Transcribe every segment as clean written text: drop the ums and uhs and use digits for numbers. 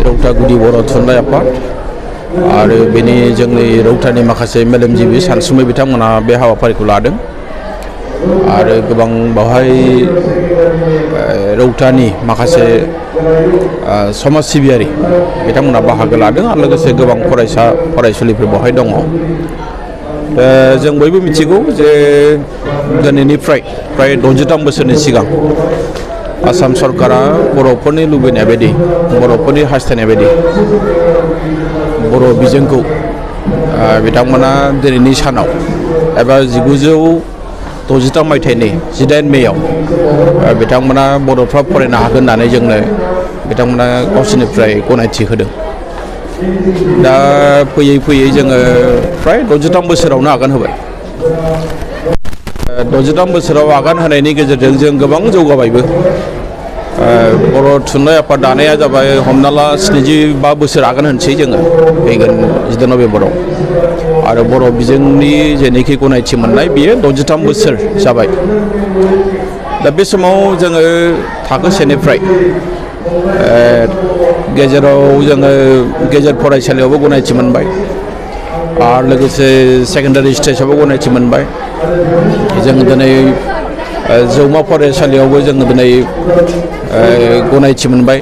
रौता गुदि बर' थुनलाइ आफाद आरो बेनि जोंनि रौतानि माखासे मेलेमजिबि सानसुमै बिथांमोना बे हाबाफारिखौ लादों आरो गोबां बावहाय रौतानि माखासे समाज सिबियारि बिथांमोना बाहागो लादों आरो लोगोसे गोबां फरायसा फरायसुलिफोर बावहाय दङ। जों बयबो मिथिगौ जे दिनैनिफ्राय फ्राय 63 बोसोरनि सिगां आसाम सरकारा बर'फोरनि लुबैनाय बायदि बर'फोरनि हास्थायनाय बायदि बर' बिजोंखौ बिथांमोना दिनैनि सानाव एबा 1963 मायथाइनि 18 मेयाव बिथांमोना बर'फ्रा फरायनो हागोन होननानै जोंनो बिथांमोना गावसोरनिफ्राय गनायथि होदों। दा फैयै फैयै जोङो फ्राय 63 बोसोरावनो आगान होबाय। 63 बोसोराव आगान होनायनि गेजेरजों जों गोबां जौगाबायबो। बर' थुनलाइ आफाद दानाया जाबाय हमना ला 75 बोसोर आगान होनोसै जोङो फैगोन 10 नभेम्बराव आरो बर' बिजोंनि जेनोखि गनायथि मोननाय बियो 63 बोसोर जाबाय। दा बे समाव जोङो थाखो सेनिफ्राय गेजेराव जोङो गेजेर फरायसालियावबो गनायथि मोनबाय आरो लोगोसे सेकेन्डारि स्टेजावबो गनायथि मोनबाय। जों दिनै जौमा फरायसालियावबो जों दिनै गनायथि मोनबाय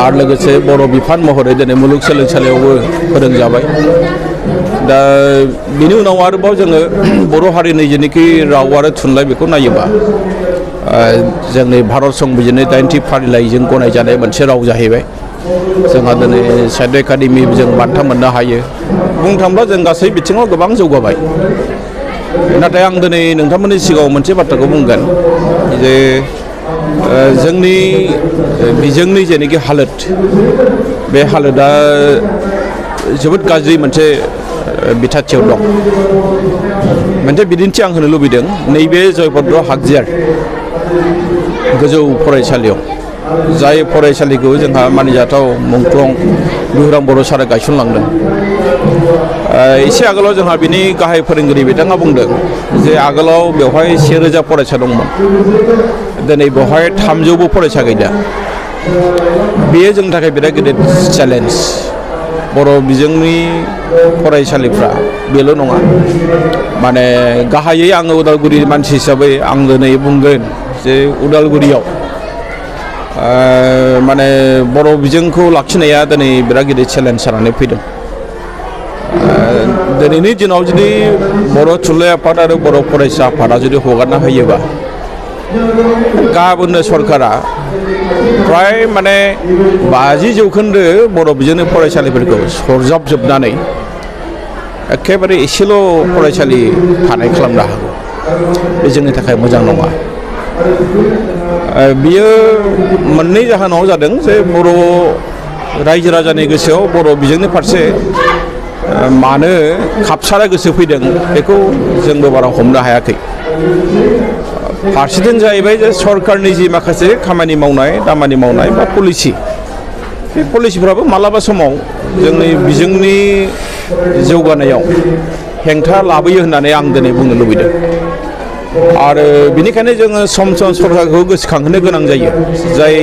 आरो लोगोसे बर' बिफान महरै दिनै मुलुगसोलोंसालियावबो फोरोंजाबाय। दा बिनि उनाव आरोबाव जोङो बर' हारिनि जेनोखि राव आरो थुनलाइ बेखौ नायोबा जोंनि भारत संबिजिरनि 80 फारिलाइजों गनायजानाय मोनसे राव जाहैबाय। जोंहा दिनै साहित्य एकाडेमि जों बान्था मोननो हायो। बुंनो थाङोब्ला जों गासै बिथिङाव गोबां जौगाबाय। नाथाय आं दिनै नोंथांमोननि सिगाङाव मोनसे बाथ्राखौ बुंगोन जे जोंनि बिजोंनि जेनोखि हालोद बे हालोदा जोबोद गाज्रि मोनसे बिथाथियाव दं। मोनसे बिदिन्थि आं होनो लुबैदों। नैबे जयभद्र हागजियार गोजौ फरायसालियाव जाय फरायसालिखौ जोंहा मानिजाथाव मुंख्लं बिहुराम बर' सारा गायसनलांदों। एसे आगोलाव जोंहा बिनि गाहाय फोरोंगिरि बिथाङा बुंदों जे आगोलाव बेवहाय 1000 फरायसा दंमोन, दिनै बेवहाय 300बो फरायसा गैला। बेयो जोंनि थाखाय बिराद गिदिर चेलेन्ज। बर' बिजोंनि फरायसालिफ्रा बेल' नङा, माने गाहायै आङो उदालगुरि मानसि हिसाबै आं दिनै बुंगोन जे उदालगुरियाव माने बर' बिजोंखौ लाखिनाया दिनै बिराद गिदिर चेलेन्ज जानानै फैदों। दिनैनि दिनाव जुदि बर' थुनलाइ आफाद आरो बर' फरायसा आफादा जुदि हगारना होयोबा गाबोननो सरकारा फ्राय माने 50% बर' बिजोंनि फरायसालिफोरखौ सरजाबजोबनानै एखेबारे एसेल' फरायसालि थानाय खालामनो हागौ। बे जोंनि थाखाय मोजां नङा। बियो मोननै जाहोनाव जादों जे बर' रायजो राजानि गोसोआव बर' बिजोंनि फारसे मानो खाबसारा गोसो फैदों बेखौ जोंबो बारा हमनो हायाखै। फारसेथिं जाहैबाय जे सरकारनि जि माखासे खामानि मावनाय दामानि मावनाय बा पलिसि, बे पलिसिफ्राबो मालाबा समाव जोंनि बिजोंनि जौगानायाव हेंथा लाबोयो होननानै आं दिनै बुंनो लुबैदों। आरो बिनिखायनो जोङो सम सम सरकारखौ गोसोखांहोनो गोनां जायो। जाय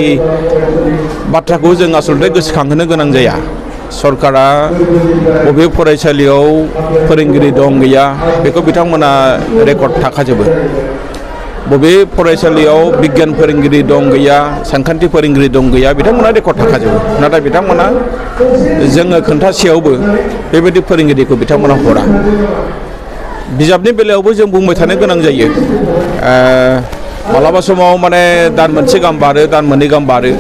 बाथ्राखौ जों आसलथे गोसोखांहोनो गोनां जाया। सरकारा बबे फरायसालियाव फोरोंगिरि दं गैया बेखौ बिथांमोना रेकर्ड थाखाजोबो। बबे फरायसालियाव बिगियान फोरोंगिरि दं गैया, सानखान्थि फोरोंगिरि दं गैया बिथांमोना रेकर्ड थाखाजोबो। नाथाय बिथांमोना जोङो खोन्थासेयावबो बेबायदि फोरोंगिरिखौ बिथांमोना हरा। बिजाबनि बेलायावबो जों बुंबाय थानो गोनां जायो। मालाबा समाव माने दान मोनसे गाहाम बारो, दान मोननै गाहाम बारो।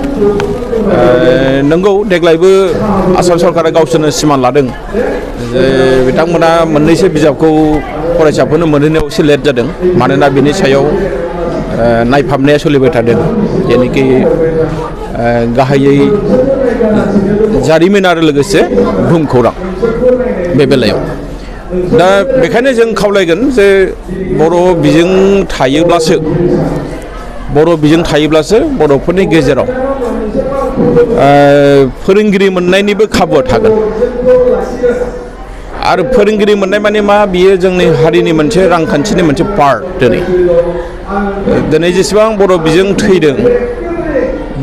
नंगौ देग्लायबो आसाम सरकारा गावसोरनो सिमान लादों जे बिथांमोना मोननैसो बिजाबखौ फरायसाफोरनो मोनहैनायाव एसे लेट जादों। मानोना बिनि सायाव नायफामनाया सोलिबाय थादों। जेनोखि गाहायै जारिमिन आरो लोगोसे बुहुमखौरां बे बेलायाव। दा बेखायनो जों खावलायगोन जे बर' बिजों थायोब्लासो बर'फोरनि गेजेराव फोरोंगिरि मोननायनिबो खाबुआ थागोन। आरो फोरोंगिरि मोननाय माने मा, बियो जोंनि हारिनि मोनसे रांखान्थिनि मोनसे पार्ट। दिनै जेसेबां बर' बिजों थैदों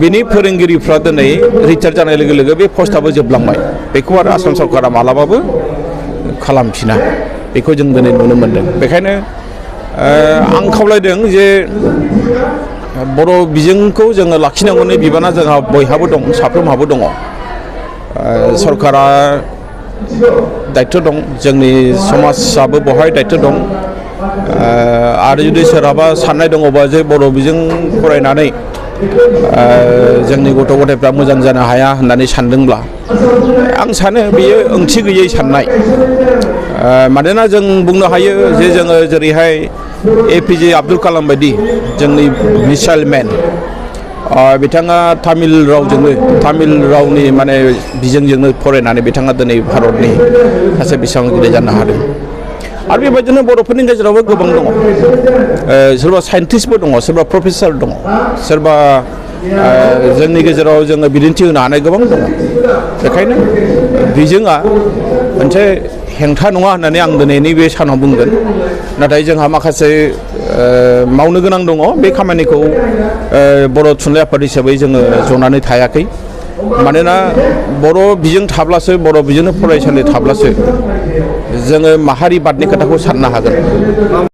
बिनि फोरोंगिरिफ्रा दिनै रिटायार जानाय लोगो लोगो बे पस्टआबो जोबलांबाय बेखौ आरो आसाम सरकारा मालाबाबो खालामफिना बेखौ जों दिनै नुनो मोनदों बेखायनो आं खावलायदों जे बर' बिजोंखौ जोङो लाखिनांगौनि बिबाना जोंहा बयहाबो दं साफ्रोमहाबो दङ सरकारा दायित्व दं जोंनि समाजाबो बहाय दायित्व दं आरो जुदि सोरहाबा साननाय दङबा जे बर' बिजों फरायनानै जोंनि गथ' गथायफ्रा मोजां जानो हाया होननानै सानदोंब्ला आं सानो बेयो ओंथि गैयै साननाय मानोना जों बुंनो हायो जे जोङो जेरैहाय APJ आब्दुल कालाम बायदि जोंनि मिसाइल मेन बिथाङा तामिल रावनि माने बिजोंजोंनो फरायनानै बिथाङा दिनै भारतनि सासे बिसांगिरि जानो हादों आरो बेबायदिनो बर'फोरनि गेजेरावबो गोबां दङ सोरबा साइन्टिस्टबो दङ सोरबा प्रफेसार दङ सोरबा जोंनि गेजेराव जोङो बिदिन्थि होनो हानाय गोबां दङ बेखायनो बिजोङा मोनसे हेंथा नङा होननानै आं दिनैनि बे सानाव बुंगोन नाथाय जोंहा माखासे मावनो गोनां दङ बे खामानिखौ बर' थुनलाइ आफाद हिसाबै जोङो जनानै थायाखै मानोना बर' बिजों थाब्लासो बर' बिजोंनो फरायसालि थाब्लासो जोङो माहारि बादनि खोथाखौ साननो हागोन